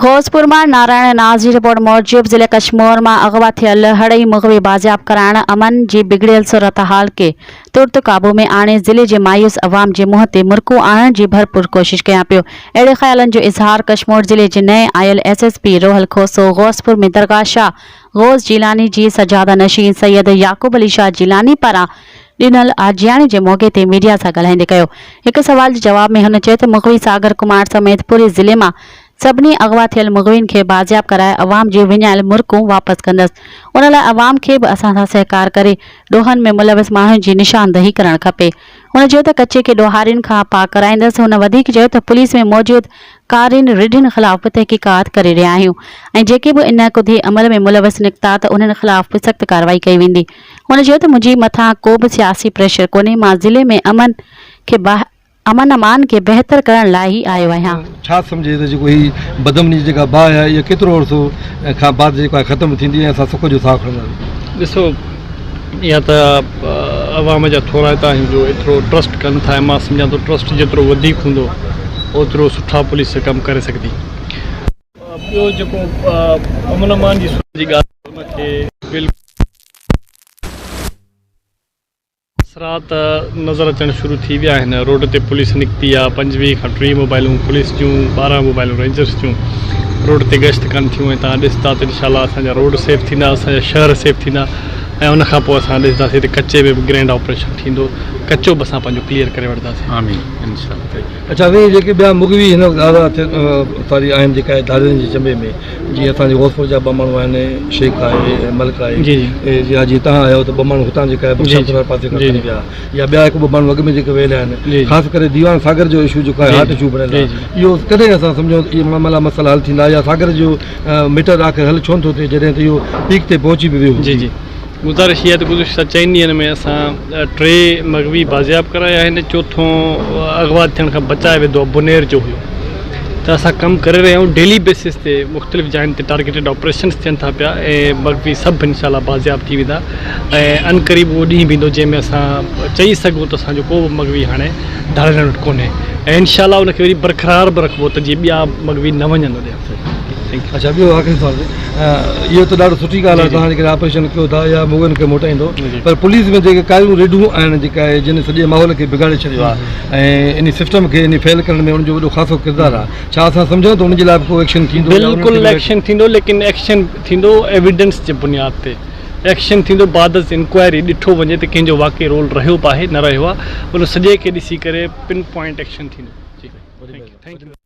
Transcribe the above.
غوثپور مان نارائڻ ناز جي رپورٽ موجب ضلعي ڪشمور مان اغوا ٿيل هڙئي مغوي بازياب ڪرائڻ امن جي بگڙيل صورتحال کي ترت قابو ۾ آڻي ضلعي جي مايوس عوام جي منهن تي مرڪون آڻڻ جي ڀرپور ڪوشش ڪيان پيو اهڙي خيالن جو اظهار ڪشمور ضلعي جي نئين آيل S S P Rohal Khoso Ghauspur ۾ درگاهه شاهه غوث جيلاني جي سجاده نشين سيد يعقوب علي شاهه جيلاني پاران ڏنل آجياڻي جي موقعي تي ميڊيا سان ڳالهائيندي ڪيو. هڪ سوال جي جواب ۾ هن چيو ته مغوي ساگر ڪمار سميت پوري ضلعي مان سڀني اغوا ٿيل مغوين کي بازياب ڪرائي عوام جون وڃايل مرڪون واپس ڪندس ان لاء عوام کي به اسان سان سهڪار ڪري ڏوهن ۾ ملوث ماڻهن جي نشاندهي ڪرڻ کپي. هن چيو ته ڪچي کي ڏوهارين کان پاڪ ڪرائيندس هن وڌيڪ چيو ته پوليس ۾ موجود ڪارين رڍين خلاف به تحقيقات ڪري رهيا آهيون ۽ جيڪي به ان ڪڌي عمل ۾ ملوث نڪتا ته انهن خلاف به سخت ڪارروائي ڪئي ويندي. هن چيو ته منهنجي مٿان ڪو به سياسي پريشر ڪونهي مان ضلعي ۾ امن کي امن امان کي بهتر ڪرڻ لاء ئي آيو آهيان. ڇا سمجهي ته جيڪو هي بدامني جي جيڪا باهه آهي اها ڪيترو عرصو کان بعد جيڪو آهي ختم ٿيندي ۽ اسان سک جو ساهه کڻنداسين. ڏسو اها ته عوام جا ٿورائتا آهيون جو ايترو ٽرسٽ ڪن ٿا ۽ مان سمجهان ٿو ٽرسٽ جيترو وڌيڪ هوندو اوترو سٺا پوليس ڪم ڪري سگهندي. ٻيو جيڪو امن امان جي صورت جي ڳالهه ان کي بلڪل اثرات نظر اچڻ شروع ٿي ويا آهن روڊ تي پوليس نڪتي آ 25 کان 30 موبائلون پوليس جون 12 موبائلون رينجرس جون روڊ تي گشت ڪن ٿيون ۽ تهان ڏسندا ته انشاء الله اسان جا روڊ سيف ٿيندا اسان جا شهر سيف ٿيندا ۽ ان کان پوء اسان ڏسنداسين ته ڪچي ۾ به گرينڊ آپريشن ٿيندو ڪچو به اسان پنهنجو ڪليئر ڪري وٺنداسين. آمين انشاء الله. اڇا سائين جيڪي ٻيا مغوي هن وقت آزاد ٿيل ساري آهن جيڪا ڌارين جي چنبي ۾ جيئن اسان جي غوثپور جا ٻه ماڻهو آهن شيخ آهي ۽ ملڪ آهي جي جي يا جيئن توهان آهيو ته ٻه ماڻهو هتان جيڪا آهي بخشا پور واري پاسي کان کڻي ويا يا ٻيا هڪ ٻه ماڻهو اڳ ۾ جيڪي ويل آهن خاص ڪري ديوان ساگر جو اشو جيڪو آهي هاٽ اشو بڻيل آهي اهو ڪڏهن اسان سمجهون ته اهي معاملا مسئلا حل ٿيندا يا ساگر جو ميٽر آخر حل ڇو نٿو ٿئي جڏهن ته اهو پيڪ تي پهچي به ويو جي جي گذارش اها ته گذشته چئن ڏينهن ۾ اسان ٽي مغوي بازياب ڪرايا آهن، چوٿون اغوا ٿيڻ کان بچائي وڌو آهي بونير جو هيو ته اسان ڪم ڪري رهيا آهيون ڊيلي بيسس تي مختلف جاين تي ٽارگيٽيڊ آپريشنس ٿين ٿا پيا ۽ مغوي سڀ انشاء الله بازياب ٿي ويندا ۽ عنقريب اهو ڏينهن به ايندو جنهن ۾ اسان چئي سگهون ته اسان جو ڪو به مغوي هاڻي ڌاڙيلن وٽ ڪونهي ۽ انشاء الله ان کي وري برقرار به رکبو ته جيئن ٻيا مغوي نه وڃن اوڏي. اڇا ٻيو آخري سوال اهو ته ڏاڍو سٺي ڳالهه آهي توهان جيڪڏهن آپريشن ڪيو ٿا يا مغوين کي موٽائيندو پر پوليس ۾ جيڪي ڪاريون ريڊون آهن جيڪا آهي جن سڄي ماحول کي بگاڙي ڇڏيو آهي ۽ ان سسٽم کي ان فيل ڪرڻ ۾ ان جو وڏو خاصو ڪردار آهي ڇا اسان سمجهون ته ان جي لاء به ڪو ايڪشن ٿيندو بلڪل ايڪشن ٿيندو ليڪن ايڪشن ٿيندو ايويڊنس جي بنياد تي ايڪشن ٿيندو بعد از انڪوائري ڏٺو وڃي ته ڪنهن جو واقعي رول رهيو به آهي نه رهيو آهي ان سڄي کي ڏسي ڪري پن پوائنٽ ايڪشن ٿيندو جي thank you.